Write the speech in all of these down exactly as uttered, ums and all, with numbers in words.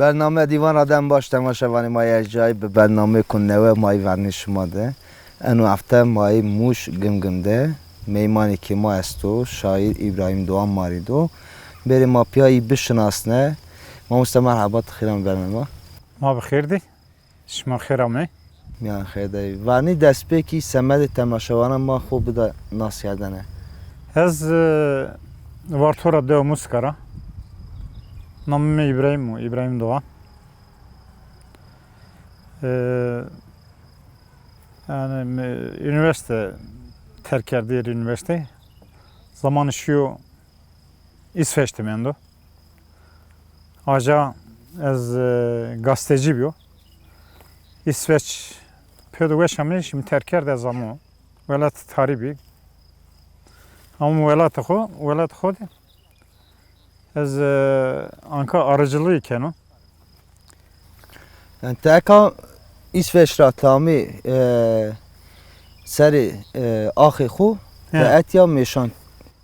Bername Dîwan ra dem baş, temaşevanê ma yê ercayî, bi bernameyêko newe ma yê vernê şima de. Eno hefte ma yê Mûş Gimgim de meymanêkê ma esto, şaîr Îbrahîm Doğan ma rê do. Bêrê ma pîya yî bişinasne. Mamoste merheba, ti xêr amê bername ma. Ma bi xêr dî. Şima xêr amê. Mîyan xêr de yî. Vernî destpêkî semedê temaşevanan ma xo bida naskerdene. Ez, e, Varto ra, dewa Muska ra. Namê mi Îbrahîm o, Îbrahîm Doğan. E, yanî mi unîversîte terk kerdî, unîversîte. Zamanî şîyo Îsveç de mendo. Aja ez, e, gazetecî bîyo. Îsveç pêdo weş amê, şî mi terk kerd, ez amo. Welat tarî bî. Amo welatê xo, welatê xo de. Ez, e, anka arıcılığı keno. Yanî ti eka Îsveç ra ti amê, e, serê, e, axê xo, ti etya mêşan.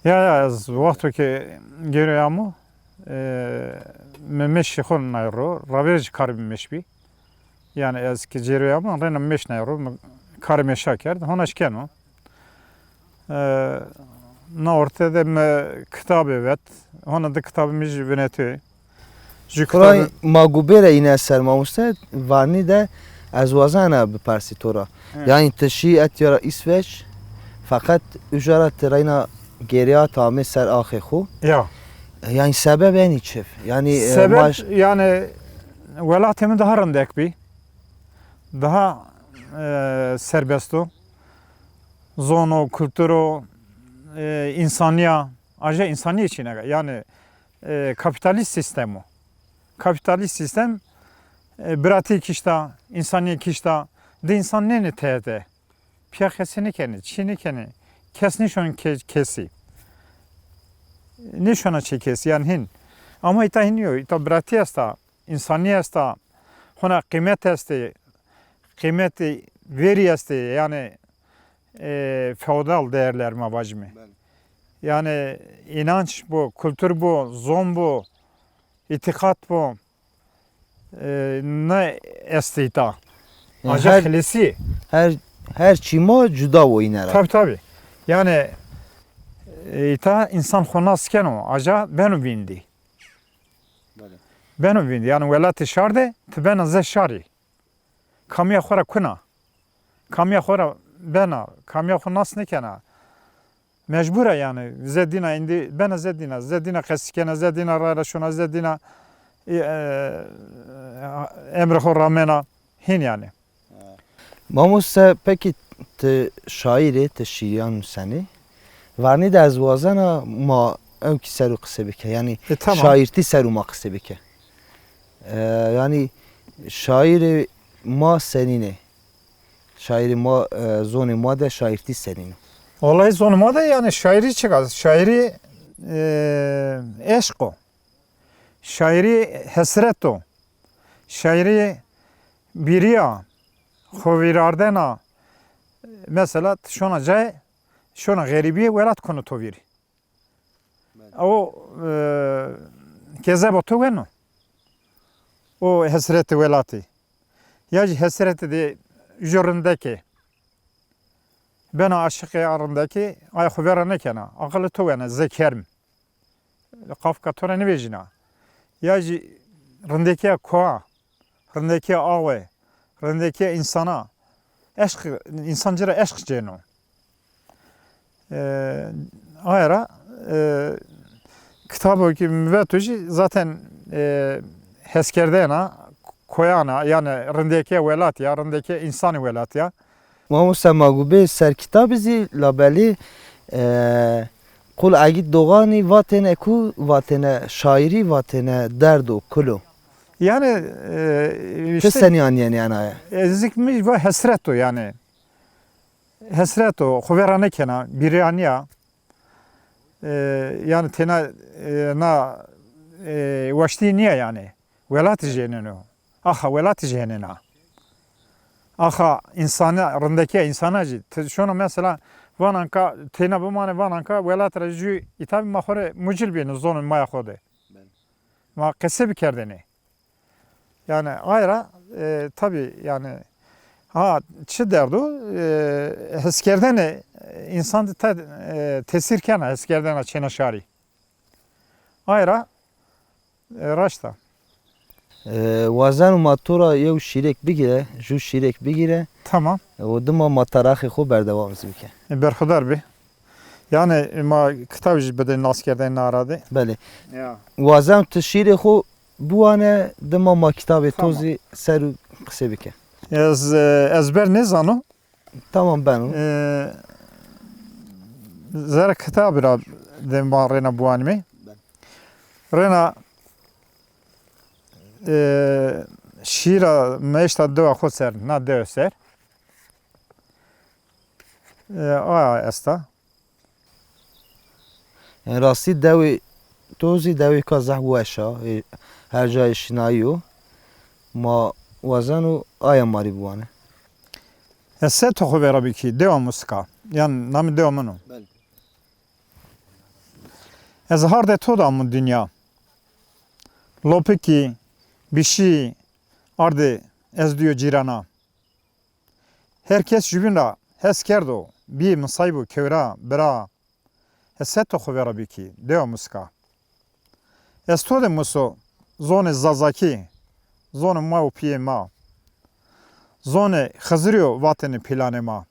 Ya, ya, ez wexto ke gêrê amo, e, mi mêşê xo nay ro, ravêr jî karê mi mêş bî. Yanî ez ke gêrê amo, reyna mi mêş nay ro, mi karê mêşa kerd, hona şikeno. E, na orte de mi kitabê vet, hona di kitabê mi jî vinetê. Ju kitabê. Ma gubêre îne ser mamoste, varnî de ez wazena bipersî to ra. He. Yanî ti şî etya ra Îsveç, feqet uca ra ti reyna gêrîya ti amê ser axê xo. Ya. Yanî sebeb enî çi? Yanî, e, sebeb, ma ş- yanî welatê mi daha rindek bî. Daha, e, serbest o. Zon o, kultur o, e, însanîya, aja însanîye çînega. Yanî, e, kapîtalîst sîstem o. Kapîtalîst sîstem, e, biratî kişta, însanîye kişta, di însan nênê teye de. Pîya kesî nêkenê, çî nêkenê. Kes nêşonê ke-, kesî. Nêşona çê kesî, yanî hîn. Ama îta hîn nîyo, îta biratî esta, însanîye esta, hona qîmet estê, qîmetê verî estê, yanî, e, feodal değerler ma vajîme. Belê. Yanî înanç bo, kultur bo, zon bo, îtîqat bo, e, ne estê îta. Yanî aja her, xilesî. Her, her çî ma cuda wo îne ra. Tabî, tabî. Yanî, e, îta însan xo nas keno, aja beno vîndî. Belê. Beno vîndî. Yanî welatê şar de, ti bena ze şarî. Kamîya xo ra kuna. Kamîya xo ra bena, kamîya xo nas nêkena. Mecbur a yanî, ze dîna îndî bena, ze dîna, ze dîna qesî kena, ze dîna ray ra şona, ze dîna, e, e, emrê xo ramena, hîn yanî. Mamoste, pekî ti şaîr ê, ti şîîran nusenî. Varnî de ez wazena ma ewkî ser o qise bike. Yanî, e, tamam, şaîrtî ser o ma qise bike. E, yanî şaîrê ma senîn ê? Şaîrê ma, e, zonê ma de şaîrtî senîn o? Wellahî zonê ma de yanî şaîrî çik a? Şaîrî, e, eşq o. Şaîrî hesret o. Şaîrî bîrîya, xo vîrardena. Mesela ti şona cayê, şona xerîbîye, welat kono to vîrî. Belê. O, e, kezeba to weno. O hesretê welatî. Ya jî hesretê de ju rindekê. Bena aşiqê a rindekî, aya xo vera nêkena. Aqilê to wena, ze kerm. Qafka to ra nêvejîna. Ya jî rindekîya koa, rindekîya awe, rindekîya însana. Eşq, însan ci ra eşq cêno. E, aye ra, e, kitabo ke mi veto jî zaten, e, heskerdena koyan a, yanî rindekîya welatî ya, rindekîya însanê welatî ya. Mamoste, ma gubê ser kitabî zî, labelê, e, qul Egîd Doğanî vatêne ku, vatêne şaîrî, vatêne derd o, kul o. Yanî, e, ti îşte senî anîyenî enaye? Ez zî mi va hesret o yanî. Hesret o, xo vera nêkena, bîrîya nîya. E, yanî têna, e, na, e, waştî nîya yanî. Welatî jêneno. Axa welatî jênena. Axa însana, rindekîya însana jî. Ti şona mesela van anka têna bimanê, van anka welat ra jû îta bî, ma xo rê mucil bîyêne zonê maya xo de. Belê. Ma qese bikerdêne. Yanî ay ra, e, tabî yanî ha çi derdo, e, heskerdene, e, însan de te-, e, tesîr kena heskerdena çêna şarî. Ay ra, e, raşt a. E, wazeno ma to ra yew şîrêk bigîre, ju şîrêk bigîre. Tamam. E, û dima ma taraxê xo berdewam zî bike. E, berxudar bî. Yanî ma kitabî jî bidê naskerdene na ra de. Belê. Ya. Wazeno ti şîrê xo biwane, dima ma kitabê to Tamam. zî ser û qisê bike. Ez, e, ezber nêzano. Tamam, beno. E, zerrê kitabî ra de ma rêna biwanîme. Ben. Rêna, e, şîra mi eşta dewa xo ser, na dewe ser. E, aya esta. Yanî rastî dewê to zî dewêka zaf weş a. E, her cayê şinayî yo. Ma wazeno aya ma rê biwane. Ez se to xo vera bikî, dewa musika. Yan namê dewa min o. Belê. Ez hardê to de amo dinya. Lopikî, bişî, ardê ez diyo cîrana. Her kes jubîn ra hes kerdo, bîyê misaybo kewra, bira. Ez se to xo vera bikî, dewa musika. Ez to de muso, zonê zazakî, zonê ma û pîyê ma. Zonê Xizirî yo vatêne pîlanê ma.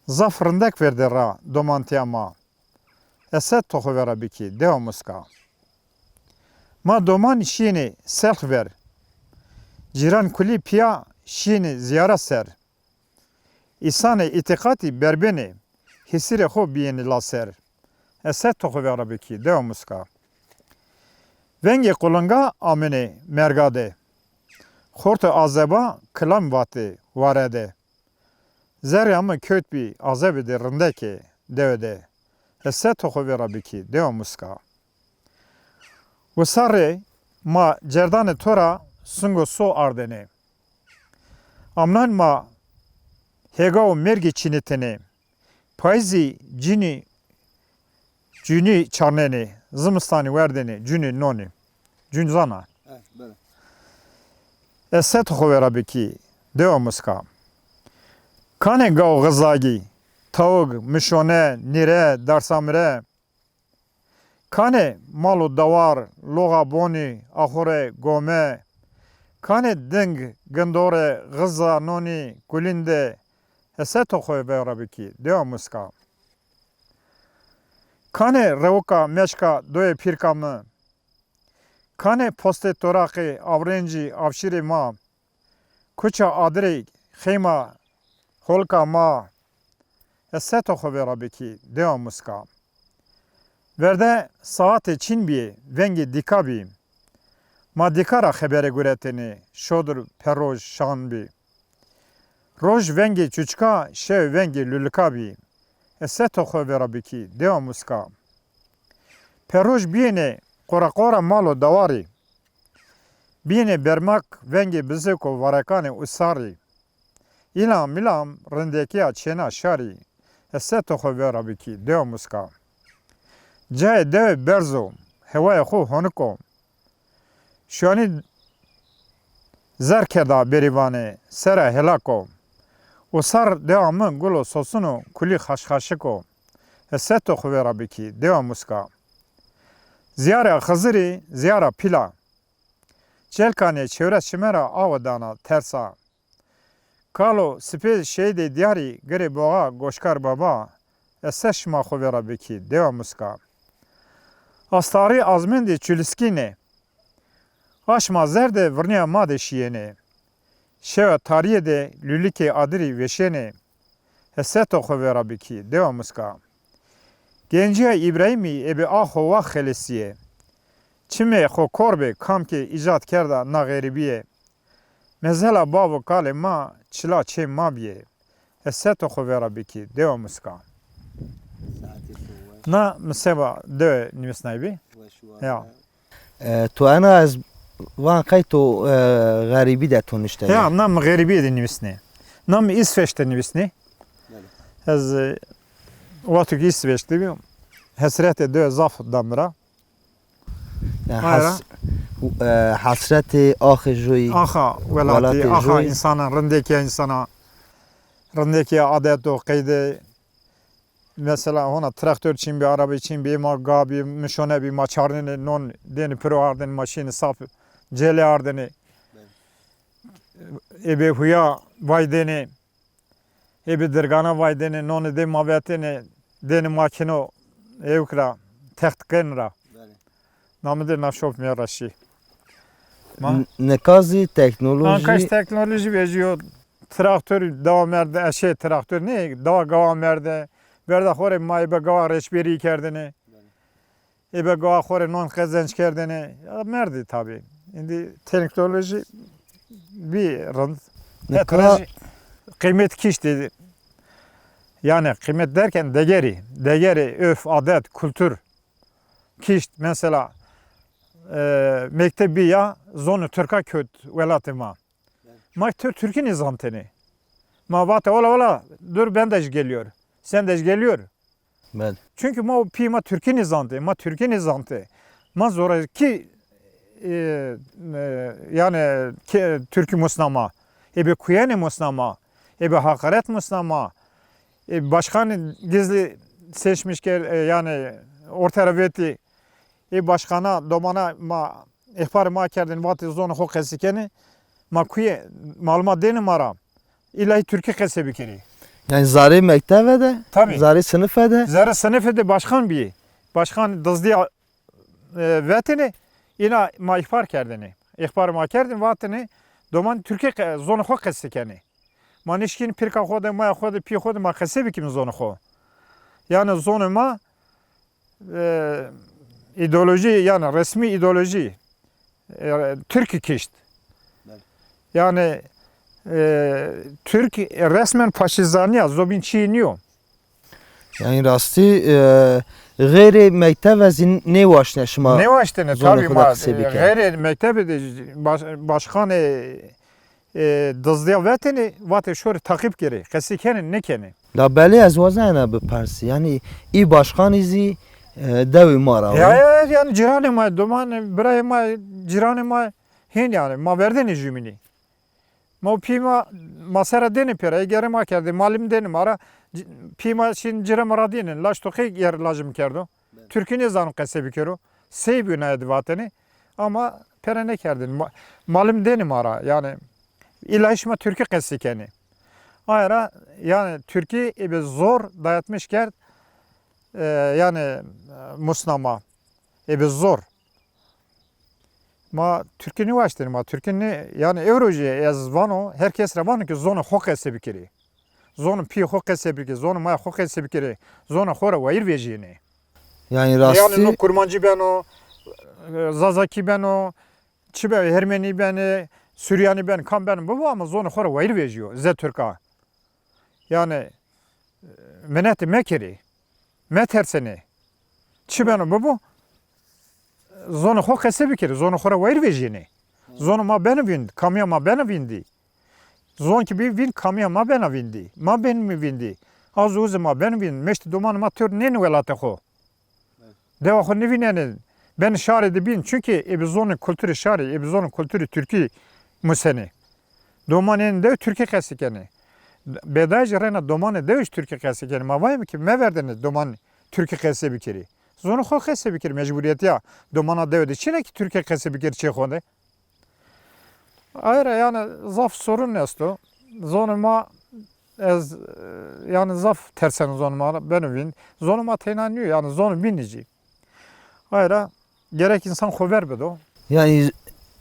Zaf rindek verdê ra domantîya ma. Ez se to xo vera bikî, dewa musika. Ma domanî şîyêne selx ver. Cîran kulî pîya şîyêne zîyara ser. Îsanê îtîqatî berbênê, hîsîrê xo bîyêne laser. Ez se to xo vera bikî, dewa musika. Vengê qulinga amêne merga de. Xortê azeba kilam vatê ware de. Zerrîya mi kewt bî azebê de rindekê dewe de. Ez se to xo vera bikî, dewa musika. Wisarê ma cerdanê to ra singo so ardêne. Amnan ma hêga û mêrgî çînitêne. Payîzî cînî cûnî çarnenê, zimistanî werdêne cûnî nonî. Cûn zana. Eh, belê. Ez se to xo vera bikî, dewa musika. Kanê gaw xizagî, tawig, mişone, nîre, darsamire. Kanê mal û dawar, loxa bonî, axure, gome. Kanê ding, gindore, xiza, nonî, kulînde. Ez se to xo vera bikî, dewa musika. Kanê rewika, meşka, doyê pîrka mi. Kanê postê toraqê, avrencî, avşîrê ma. Kuça adirê, xeyma, holka ma. Ez se to xo vera bikî, dewa musika. Verde saetê çîn bîyê, vengê dîka bî. Ma dîka ra xebere guretêne, şodir perroj şan bî. Roj vengê çuçika, şew vengê lulika bî. Ez se to xo vera bikî, dewa musika. Perroj bîyêne qoraqora mal û dawarî. Bîyêne bermak vengê bizêko varekanê usarî. Îlam îlam rindekîya çêna şarî. Ez se to xo vera bikî, dewa musika. Cayê dewe berz o, hewayê xo honik o. Şuanî zer kerda berîvanê, sera helak o. Usar dewa mi gulo sosun o, kulî xaşxaşik o. Ez se to xo vera bikî, dewa musika. Zîyara Xizirî, zîyara pîla. Çelkanê çewres çime ra awe dana tersa. Kalo sipê şehîdê dîyarî girê boğa Goşkar Baba, ez se şima xo vera bikî, dewa musika. Astarî azmêndê çuliskînê. Aşma zerde virnîya ma de şîyênê. Şewa tarîye de lulikê adirî veşênê. Ez se to xo vera bikî, dewa musika. Gencîya Îbrahîmî ebe a xo wa xelesîye. Çimê xo kor bê, kam ke îcad kerda na xerîbîye. Mezela bav û kalê ma, çila çê ma bîye. Ez se to xo vera bikî, dewa musika. Na mi seba dewe nivîsnaybî. Ya. E, to ena ez van qey to, e, xerîbî de to nuşte. Ya, na mi xerîbîye de nivîsnê. Na mi Îsveç de nivîsnê. Belê. Ez, e, wexto ke Îsveç de bî, hesretê dewe zaf da mi ra. Ya, Hayra. Hes-, E, hesretê axê joyî. Axa welatî, welatê axa joyî. Însanan, rindekîya însana, rindekîya adet û qeyde. Mesela hona traktor çin bî, arabey çin bî, ma ga bî, mişone bî, ma çarnenê non dênê piro ardênê, ma şînê saf cêlê ardênê. Ebe huya vaydênê, ebe dirgana vaydênê, nonê dê ma vetênê, dênê makîno ewk ra, text qên ra. Belê. Namê de na şop mîya ra şî. Ma N-, nika zî teknolojî. Anka jî teknolojî vejîyo. Traktor dawa merde, eşê traktor nê, dawa gawa merde. Verda xo rê ma ebe gawa reçberî kerdêne. Ebe gawa xo rê non qezenc kerdêne. Ya merdî tabî. Îndî teknolojî bî rind. Nika hetra jî qîmet kiştî. Yanî qîmet derken degerî. Degerî, örf, adet, kultur. Kişt, mesela, e, mekteb bî ya, zonê tirka kewt welatê ma. Ma tür-, tirkî nêzantêne. Ma vate, "Ola, ola, dur, ben de geliyor. Sen de geliyor." Belê. Çünkü ma û pî ma tirkî nêzantê, ma tirkî nêzantê. Ma zoraki, e, e, yanî ke-, tirkî musna ma. Ebe kuyenê musna ma. Ebe hakaret musna ma. E, başkanı gizli seçmiş ke-, e, yanî ortaya vetî. E, başkana, domana ma îxbarê ma kerdêne, vatê zonê xo qesî kenê. Ma kuye, malumat dêne ma ra. Îllahî tirkî qese bikerê. Yanî zarê mektebe de, tabî, zarê sinife de. Zarê sinife de başkan bîyê. Başkan dizdîya, e, vetêne, îna ma îxbar kerdêne. Îxbar ma kerdêne, vatêne, doman tirkî qe-, zonê xo qese kenê. Ma nêşkîn pîrka xo de, maya xo de, pîyê xo de ma qese bikîm zonê xo. Yanî zonê ma, e, îdeolojî, yanî resmî îdeolojî, e, tirkî kişt. Belê. Yanî, e, tirk resmen faşîzanî ya, zobîn çîyê nîyo. Yanî rastî, e, xeyrê mektebe zî nêwaştêne şima. Nêwaştêne, zonê tabî xo de ma, qisê bikerê. Xeyrê mektebe de baş-, başkanê, e, dizdîya vetêne, vatê şorê teqîb kerê, qesî kenê, nêkenê. La belê ez wazena bipersî, yanî î başkanî zî, e, dewê ma ra. Ya, ya, yanî cîranê ma, domanê, birayê ma, cîranê ma hên yanî, ma verdêne jûmînî. Ma û pî ma, ma sera dêne pêra, ê gerê ma kerdê, malim dêne ma ra, c-, pî ma şîn cire ma ra dînin, laş toqê yer lajim kerdo. Belê. Tirkî nêzano qese bikero. Sey bî naye di vatene. Ama pere nêkerdin. Ma-, malim dêne ma ra, yanî îlla şima tirkî qesî kenê. Aye ra, yanî tirkî ebe zor dayatmiş kerd, e, yanî, e, musna ma. Ebe zor. Ma tirkî nêwaştêne, ma tirkî nê, yanî ewro jî ez vano, her kes ra vano ke zonê xo qese bikerê. Zonê pîyê xo qese bikerê, zonê maya xo qese bikerê, zonê xo ra wayîr vejîyêne. Yanî rastî. Yanî no kurmancî beno, zazakî beno, çi beno, hermenî benê, suryanî beno, kam beno bibo ama zonê xo ra wayîr vejîyo, zê tirka. Yanî, e, minetê mekerê, metersenê. Çi beno bibo, zonê xo qese bikerê, zonê xo ra wayîr vejîyêne. Zonê ma beno vînd, kamîya ma beno vîndî. Zon kî bî vînd, kamîya ma bena vîndî. Ma benîme vîndî. Az û uzê ma beno vînd. Meştî domanê ma tewr nênê welatê xo. Dewa xo nêvînenê, benê şarê de bîn. Çunkî ê bi zonê kulturê şarî, ê bi zonê kulturê tirkî musenê. Domanê ên dew tirkî qesî kenê. Bêdayê jî reyna domanê dew jî tirkî qesî kenê. Ma vayîme ke meverdêne doman tirkî qesê bikerê. Zonê xo qesê bikerê, mecburîyetî ya. Domana dewe de çin a ke tirkî qesê bikerê çê xo de. Aye ra yanî zaf sorun esto. Zonê ma, ez, e, yanî zaf terseno zonê ma ra, beno vînd. Zonê ma teyna nîyo, yanî zonê bînî zî. Aye ra gerek însan xo ver bido. Yanî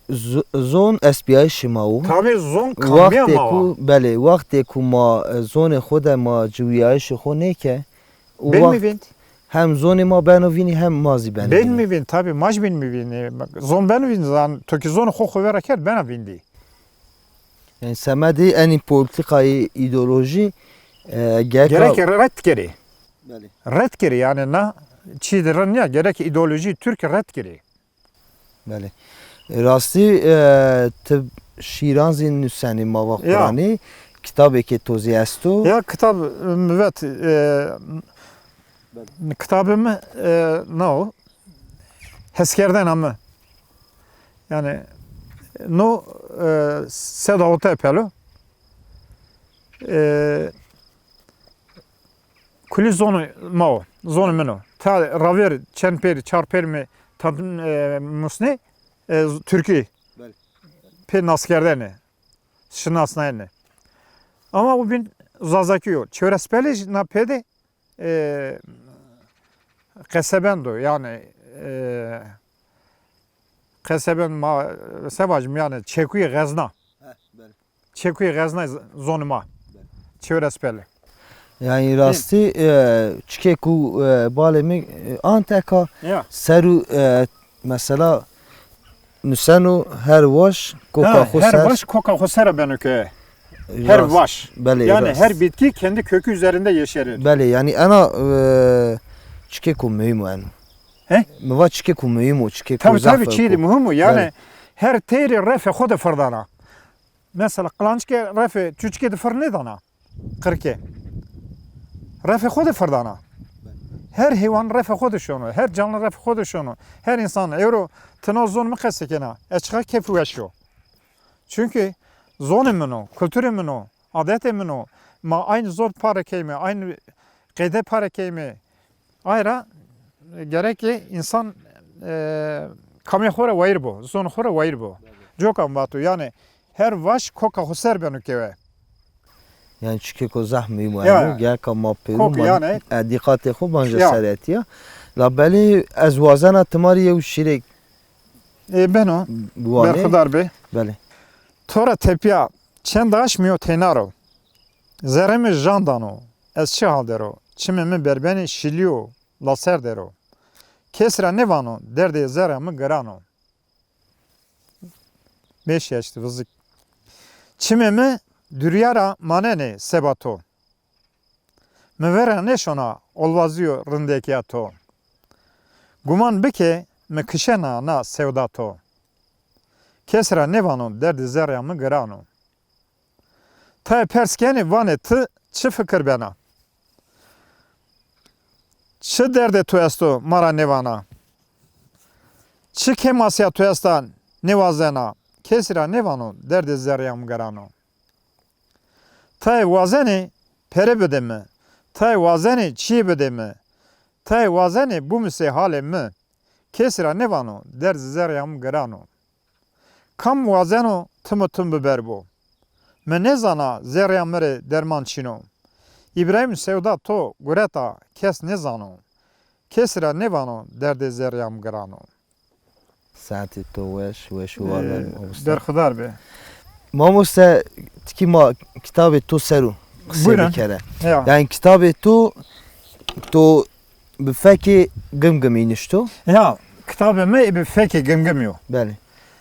z-, zon estbîyayîşê ma wo. Tabî zon kamîya ma wa. Wextê ku, belê, wextê ku ma, e, zonê xo de ma ciwîyayîşê xo nêke, û benîme vînd. Hem zonê ma beno vînî hem ma zî benîme vînî. Benîme vînd, tabî ma jî benîme vînî. Zon beno vînd, zan to kî zonê xo xo vera kerd bena vîndî. Yanî semedê enî polîtîkayê îdeolojî, e, gereka. Gereke red kerê. Belê. Red kerê, yanî na çî de rind nîya, gereke îdeolojî tirk red kerê. Belê. Rastî, e, ti şîran zî nusenî, ma va Quranî, kitabêkê to zî esto. Ya kitab, e, mi vet, e, kitabê mi, e, na o, Heskerdena mi. Yanî no, e, seda ote pelo. E, kulî zonê ma o, zonê min o. Ta ravêr çend pêr, çar pêr mi tantin, e, musnê, e, Tirkî. Belê. Pê naskerdene, şinasnayene. Ama o bîn Zazakî yo. Çewres pêlî jî na pê de, e, qesebend o. Yanî, e, qesebend ma, se vajim, yanî çekuyê xezna. He, belê. Çekuyê xezna z-, zonê ma. Belê. Çewres pêlî. Yanî rastî, e, çikê ku, e, balê mi, e, anteka, ya, seru, e, mesela nuseno her vaş koka xo ser. Her vaş koka xo ser beno ke. Her vaş. Belê, yanî rast. Her bitki kendi kökü üzerinde yeşerir. Belê, yanî ena, e, çikê ku muhîm o eno. He? Mi va çikê ku muhîm o, çikê ku zaf o. Tabii, tabii, çî de muhîm o. Yanî her teyrî refê xo de firdana. Mesela qilancikê refê çuçikê de fir nêdana. Qirke. Refê xo de firdana. Her heywan refê xo de şono, her canlı refê xo de şono. Her însan ewro ti na zon mi qesey kena. Ez çiqa keyf û weş o. Çunkî zonê min o, kulturê min o, adetê min o. Ma aynî zor pare keyme, aynî qeyde pare keyme. Ay ra, e, gerek ki însan, e, kamê xo ra wayîr bo, zonê xo ra wayîr bo. Coka mi vato, yanî her vaş koka xo ser beno kewe. Yanî çikê ko zaf muhîm o. Ya. Eno, gereka ma pêro, ma, yanî, e, dîqatê xo bence ser etîya. Labelê ez wazena ti ma rê yew şîrêk, e, beno, biwanê. Berxudar be. Belê. To ra tepîya çend aşmî yo teyna ro. Zerrê mi jan dano, ez çi hal der o? Çimê mi berbenê şilî yo, laser der o. Kes ra nêvano, derdê zerrê mi giran o. Beş yaşlı vızık. Çimê mi durya ra manenê seba to. Mi vera nêşona olvazîyo rindekîya to. Guman bike mi kişena na sewda to. Kes ra nêvano derdê zerrîya mi giran o. Tayê pers kenê vanê ti çi fikir bena? Çi derdê to esto ma ra nêvana? Çi kêmasîya to esta nêwazena? Kesî ra nêvano derdê zerrîya mi giran o. Tayê wazenê pere bidê mi. Tayê wazenê çîyê bidê mi. Tayê wazenê bumisê halê mi. Kesî ra nêvano derdê zerrîya mi giran o. Kam wazeno tim û tim biberbo? Mi nêzana zerrîya mi rê derman çin o. Îbrahîm sewda to gureta kes nêzano. Kesî ra nêvano derdê zerrîya mi giran o. Saetê to weş, weş û war beno, mamoste. Berxudar be. Mamoste, tikî ma kitabê to ser o qisey bikere. Ya. Yanî kitabê to, to bi fekê Gimgimî nişto? Ya, kitabê mi bi fekê Gimgimî yo. Belê.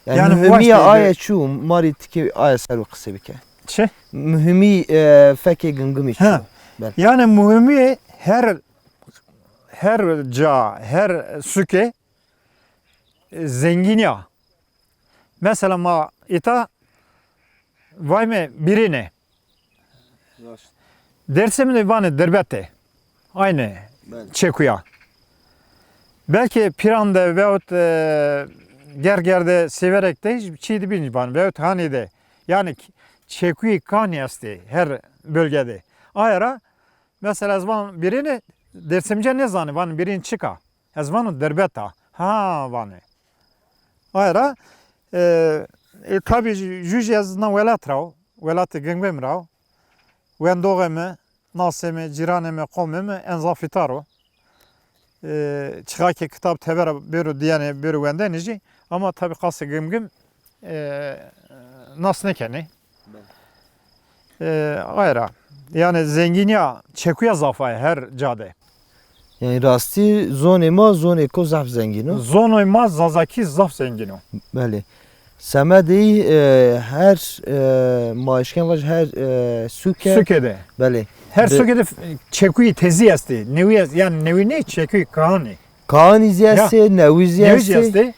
Yanî, yanî muhîmîya aye çi yo? Ma rê tikê aye ser o qisey bike. Çi? Muhîmî, e, fekê Gimgimî çi yo? Belê. Yanî muhîmî her, her ca, her suke, e, zengînî ya. Mesela ma îta vayme Birîne. Rast. Dêrsim de vanê Dirbete. Aynı çekuya. Belkî Pîran de veyahut, e, Gerger de, Sêverek de çî de bîn vanê veyahut Hanî de. Yanî ç-, çekuyê kanî estê her bölgede. Aye ra mesela ez van Birîne, Dêrsimce nêzanê, vanê Birîn çik a? Ez vano Dirbet a. Ha, vanê. Aye ra, e, e, tabî jû jî ez na welat ra o, welatê Gimgim ra o. Wendoxê mi, nasê mi, cîranê mi, qomê mi en zaf îta ro. E, çiqa ke kitab teber a bêro dîyenê, bêro wendenê jî, ama tabî qasê Gimgim, e, nas nêkenê. E, aye ra. Yanî zengînîya çekuya zaf a her ca de. Yanî rastî zonê ma zonêko zaf zengîn o. Zonê ma Zazakî zaf zengîn o. Belê. Semedê yî, e, her, e, ma eşken vaj her, e, suke. Suke de. Belê. Her suke de f-, çekuyî tezî estê. Newî est-, yanî newî nê, çekuyî kahanî. Kahanî zî estê, newî zî estê. Newî zî estê.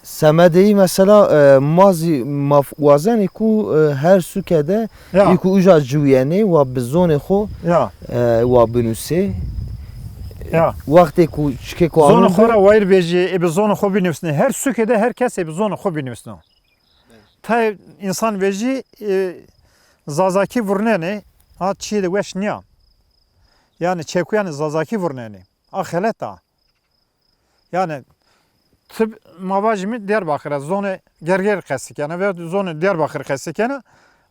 Semedê yî mesela, e, ma zî ma f-, wazenê ku, e, her suke de, ya, yî ku uca ciwîyenê, wa bi zonê xo, ya, e, wa binusê. Ya. Wextê ku çikê ku Zonê xo ra wayir vejîyê, ê bi zonê xo binivîsnê. Her suke de her kes ê bi zonê xo binivîsno. Tay însan vejî, e, Zazakî vurnenê, ha çîyê de weş nîya. Yanî çekuyanê Zazakî vurnenê. A xelet a. Yanî ti, ma vajîme Diyarbakir a, zonê Gerger qesî kena veya zonê Diyarbakir qesî kena,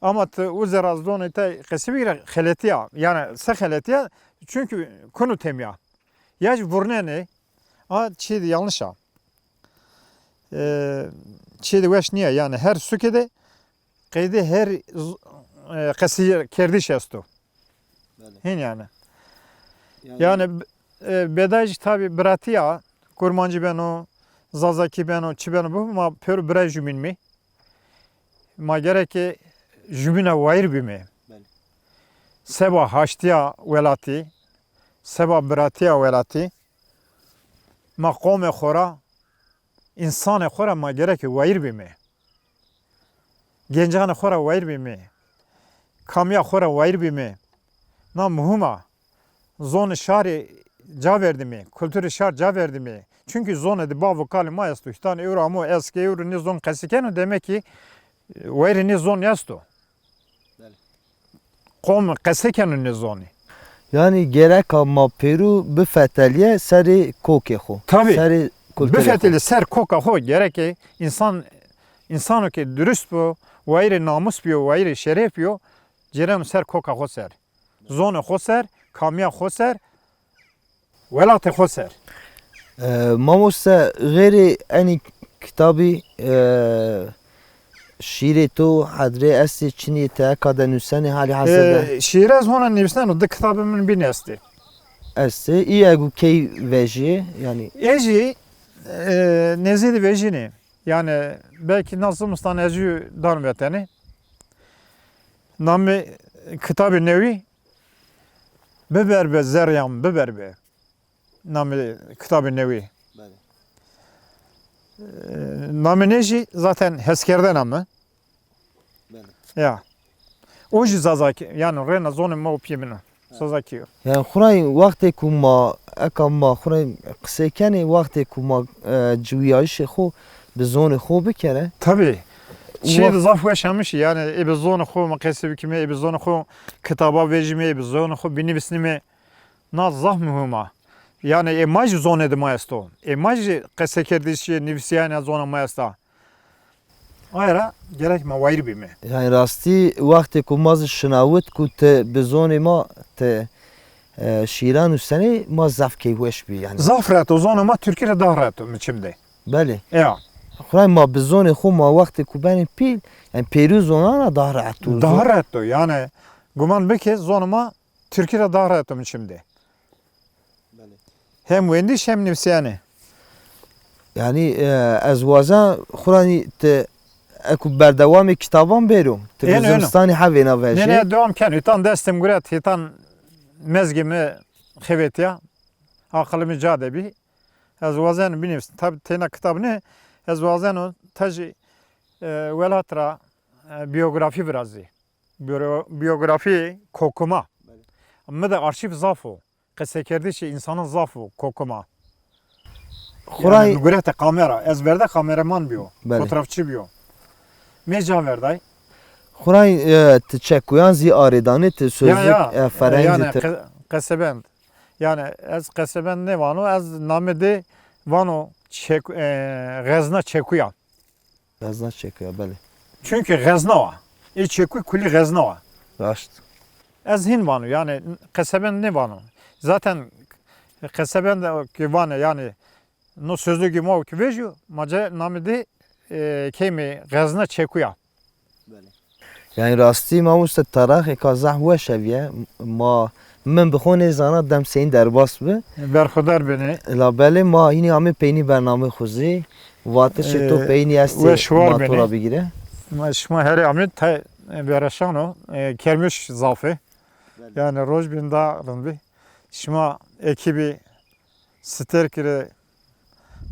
ama ti uze ra zonê te qesî bigîre, xeletî ya. Yanî se xeletî ya? Çunkî kunu temya. Ya jî vurnenê, a çîyê de yanlış a. E, çîyê de weş nîya. Yanî her suke de qeydê her z-, e, qesîkerdiş esto. Belê. Hîn yanî. Yanî Yanî, e, beday jî tabî biratîya, Kurmancî beno, Zazakî beno, çi beno bibo, ma pêro biray jumînmê. Ma gereke jumîna wayir bîme. Belê. Seba haştîya welatî, seba biratîya welatî, ma qomê xo ra, însanê xo ra ma gereke wayir bîme. Gencanê xo ra wayir bîme. Kamîya xo ra wayir bîme. Na muhîm a. Zonê şarî ca verdîme, kulturê şar ca verdîme. Çunkî zonê de bav û kalê ma esto. Hîtan ewro amo, ez ke ewro nê zon qesî keno, demek kî, e, wayirê nê zon esto. Belê. Qom qese keno nê zonî. Yanî gereka ma pêro bifetelîye serê kokê xo. Tabî. Serê kulturê xo. Bifetelîye ser koka xo, gereke însan, însano ke durust bo, wayirê namus bîyo, wayirê şeref bîyo, cêreno ser koka xo ser. Zonê xo ser, kamîya xo ser, welatê xo ser. E, mamoste, xeyrê enî kitabî, e, şîîrê to hedrê estê, çinî yê ti eka de nusenê halî hazir de? E, şîîr ez hona nivîsneno, di kitabê min bîn estê. Estê. Î egu key vejîyê, yanî? Ê jî, e, nêzdî de vejînê. Yanî belkî na zimistan ez jû dan vetenê. Namê kitabê newî Biber be zerrîyan, biber be. Namê kitabê newî. Belê. E, namê nê jî zaten heskerdena mi. Belê. Ya. O jî Zazakî, yanî rêna zonê ma û pîyê min o. Zazakî yo. Yanî xurayî wextê ku ma, eka ma xurayî qisey kenê, wextê ku ma, e, ciwîyayişê xo bi zonê xo bikere. Tabî. Çî de zaf weş amişî, yanî ê bi zonê xo ma qesî bikîme, ê bi zonê xo kitaba vejîme, ê bi zonê xo binivîsnîme. Na zaf muhîm a. Yanî ê ma jî zonê de ma esto. Ê ma jî qesekerdişî, nivîsîyayîna zona ma esta. Aye ra gerek ma wayîr bîme. Yanî rastî wextê ku ma zî şinawit ku ti bi zonê ma ti, e, şîîran nusenê, ma zaf keyfweş bî yanî. Zaf rehet o, zonê ma tirkî ra daha rehet o mi çim de. Belê. Ya. Xurayî ma bi zonê xo ma wextê ku benê pîl, yanî pêrû zonan ra daha rehet o. Daha rehet o. Yanî guman bike zonê ma tirkî ra daha rehet o mi çim de. Belê. Hem wendîş hem nivîsîyanê. Yanî, e, ez wazen xurayî ti eko berdewamê kitaban bêro. Ti bi zimistanî hevêna vejê. Nê, nê, dewam keno. Hîtan destê mi guret, hîtan mezgê mi xebetîya. Aqilê mi ca de bî. Ez wazeno binivîsî. Tabî teyna kitab nê, ez wazeno tejî, e, welat ra, e, bîyografî virazî. Bîyo-, bîyografî kokuma. Belê. Mi de arşîv zaf o. Qesekerdişê însanan zaf o kokuma. Xurayî. Yanî mi gurete kamera. Ez verde kameraman bîyo. Belê. Fotoğrafçı bîyo. Mê ca verday. Xurayî, e, ti çekuyan zî arêdanê, ti sözlük, ya, ya, e, fereng zî yanî ti qe-, qesebend. Yanî ez qesebend nêvano, ez namê de vano çek-, e, xezna çekuya. Xezna çekuya, belê. Çunkî xezna wa. Ê çekuy kulî xezna wa. Raşt. Ez hîn vano, yanî qesebend nêvano. Zaten qesebend ki vanê, yanî no sözlügê ma ki vejîyo, ma ca namê de, e, keymê xezna çekuya. Belê. Yanî rastî mamoste taraxêka zaf weş hevîye. Ma, min bi xo nêzana dem seyîn derbas bi. Berxudar benê. Labelê ma hînî amê peynî bernameyê xo zî. Vatişê to, e, peynî estê, weş war benê. Ma to ra bigîre. Ma şima herê amê tay, e, bereşan o, e, kermiş zaf ê. Belê. Yanî roj bîn da rind bî. Şima ekîbî Sterkî rê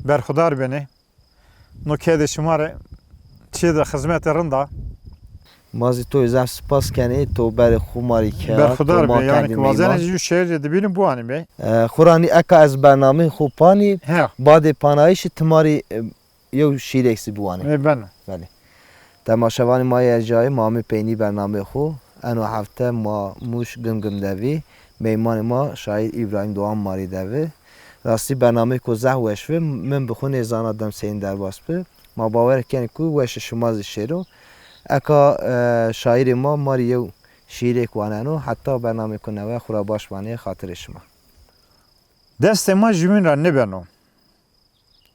berxudar benê. No kedê şima rê çê de xizmetê rind a. Ma zî to zaf spas kenê, to berê xwu ma rê kerd, to ma kerdî meyman. Berxudar be, yanî ki wazenê jû şêr jê dibînim biwanîme. E, xwu ra nî eka ez bernameyê xwu panî, he, badê panayîşî ti ma rê, e, yew şîrêk zî biwanê. Ê beno. Belê. Temaşevanê ma yê erjayî, ma amê peynî bernameyê xwu. Eno hefte ma Mûş Gimgim de vî. Meymanê ma şaîr Îbrahîm Doğan ma rê de vi. Rastî bernameyêko zaf weş vi. Min bi xwu nêzana dem seyîn derbas bi. Ma bawer kenê ku weşê şima zî şêro. Eka, e, şaîrê ma ma rê yew şîîrêk waneno, heta bernameyêko newe xwu ra baş vanê xatirê şima. Destê ma jûbîn ra nêbeno.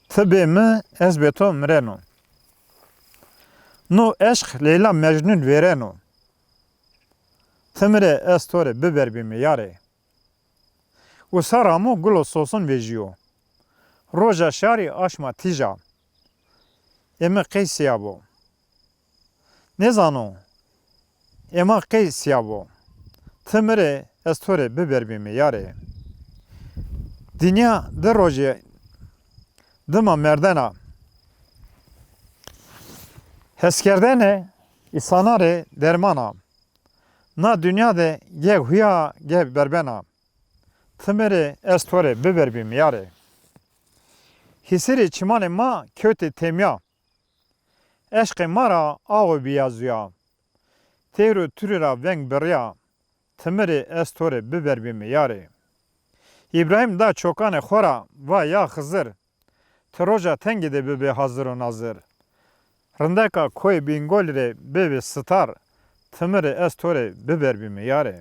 Ti bê mi, ez bê to mireno. No eşq Leyla Mecnun vêreno. Ti mi rê, ez to rê biberbîme yarê. Usar amo gulo sosun vejîyo. Roja şarî aşma tîja. Ê mi qey sîya bo. Nêzano ê ma qey sîya bo. Ti mi rê, ez to rê biberbîme yarê. Dinya di rojê dima merdena. Heskerdene îsana rê derman a. Na dinya de ge huya ge berben a. Ti mi rê, ez to rê biberbîme yarê. Hîsirê çimanê ma kewtê têmya. Eşqê ma ra awe bîya zuya. Teyr û turî ra veng birîya. Ti mi rê, ez to rê biberbîme yarê. Îbrahîm da çokanê xo ra va ya Xizir, ti roja tengî de bibê hazir û nazir. Rindeka koyê Bîngolî rê bibê sitar, ti mi rê, ez to rê biberbîme yarê.